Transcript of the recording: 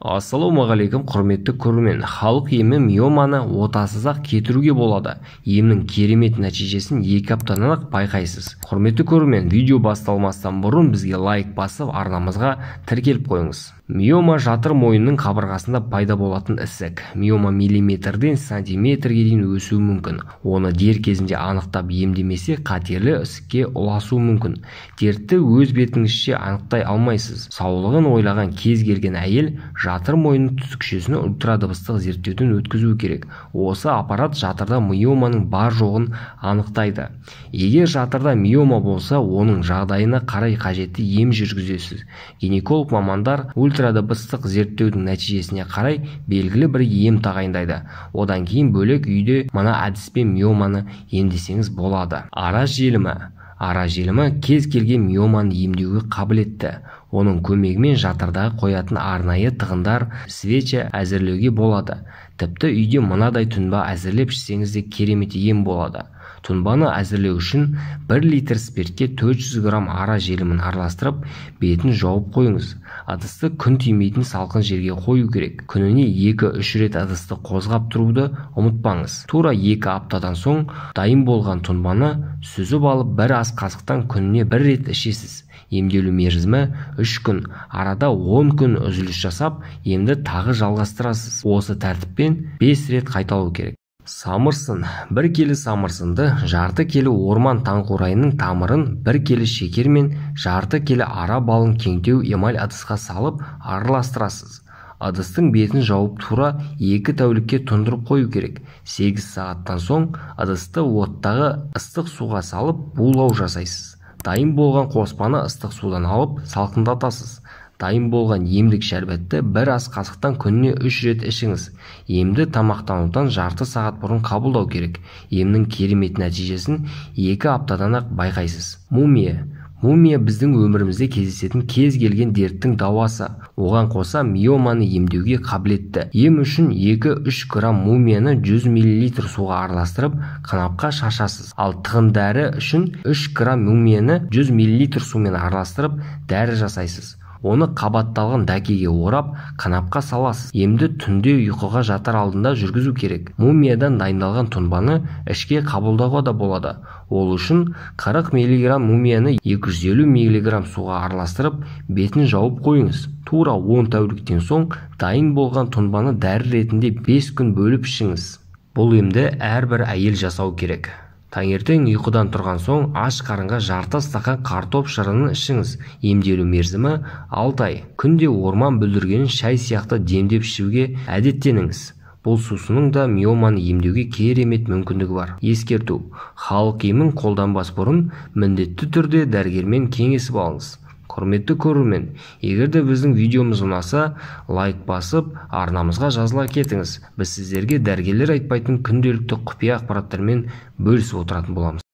Ассалаумағалейкум, құрметті көрермен. Халық емі миоманы отасыз-ақ кетіруге болады. Емнің керемет нәтижесін 2 аптадан-ақ байқайсыз. Құрметті көрермен, видео басталмастан бұрын бізге лайк басып, арнамызға тіркеліп қойыңыз. Миома жатыр мойнының қабырғасында пайда болатын ісік. Миома миллиметрден сантиметрге дейін өсуі мүмкін. Оны дер кезінде анықтап емдемесе, қатерлі ісікке ұласуы мүмкін. Дертті өз бетіңізше анықтай алмайсыз. Саулығын ойлаған кез келген әйел жатыр мойнының түтікшесін ультрадыбыстық зерттеуден өткізу керек. Осы аппарат жатырда миоманың бар жоғын анықтайды. Егер жатырда миома болса, оның жағдайына қарай қажетті ем жүргізесіз. Гинеколог мамандар ультрадыбыстық зерттеудің нәтижесіне қарай белгілі бір ем тағайындайды. Одан кейін бөлек үйде мына әдіспен миоманы емдесеңіз болады. Ара желімі. Ара желімі кез келген миоманы емдеуге қабілетті. Оның көмегімен жатырдағы қоятын арнайы тығындар, свеча әзірлеуге болады. Тіпті үйде мынадай тұнба әзірлеп ішсеңіз де керемет ем болады. Тұнбаны әзірлеу үшін 1 литр спиртке 400 грамм ара желімін араластырып, бетін жауып қойыңыз. Ыдысты күн тимейтін салқын жерге қою керек. Күніне 2-3 рет ыдысты қозғап тұруды ұмытпаңыз. Тура 2 аптадан соң дайын болған тұнбаны сүзіп алып, бір ас қасықтан күніне 1 рет ішесіз. Емделу мерзімі 3 күн. Арада 10 күн үзіліс жасап, емді тағы жалғастырасыз. Осы тәртіппен 5 рет қайталау керек. Самырсын. 1 келі самырсынды, жарты келі орман таңқурайының тамырын, 1 келі шекер мен жарты келі ара балын кеңдеу эмаль ыдысқа салып араластырасыз. Ыдыстың бетін жауып тура 2 тәулікке тұндырып қою керек. 8 сағаттан соң ыдысты оттағы ыстық суға салып булау жасайсыз. Дайын болған қоспаны ыстық судан алып салқындатасыз. Дайын болған емдік шәрбәтті бір ас қасықтан күніне 3 рет ішіңіз. Емді тамақтанудан жарты сағат бұрын қабылдау керек. Емнің керемет нәтижесін 2 аптадан-ақ байқайсыз. Мумия. Мумия біздің өмірімізде кездесетін кез келген дерттің дауасы. Оған қоса миоманы емдеуге қабілетті. Ем үшін 2-3 грамм мумияны 100 мл суға араластырып, қынапқа шашасыз. Ал тығын дәрі үшін 3 грамм мумияны 100 мл сумен араластырып, дәрі жасайсыз. Оны қабатталған дәкеге орап, қынапқа саласыз. Емді түнде ұйқыға жатар алдында жүргізу керек. Мумиядан дайындалған тұнбаны ішке қабылдауға да болады. Ол үшін 40 мг мумияны 250 мг суға араластырып, бетін жауып қойыңыз. Тура 10 тәуліктен соң дайын болған тұнбаны дәрі ретінде 5 күн бөліп ішіңіз. Бұл емді әрбір әйел жасау керек. Таңертең ұйқыдан тұрған соң аш қарынға жарты стақан картоп шырынын ішіңіз. Емделу мерзімі 6 ай. Күнде орман бүлдіргенін шай сияқты демдеп ішуге әдеттеніңіз. Бұл сусынның да миоманы емдеуге керемет мүмкіндігі бар. Ескерту: халық емін қолданбас бұрын міндетті түрде дәрігермен кеңесіп алыңыз. Құрметті көрермен, егер де біздің видеомыз ұнаса, лайк басып, арнамызға жазыла кетіңіз. Біз сіздерге дәрігерлер айтпайтын күнделікті құпия ақпараттармен бөлісіп отыратын боламыз.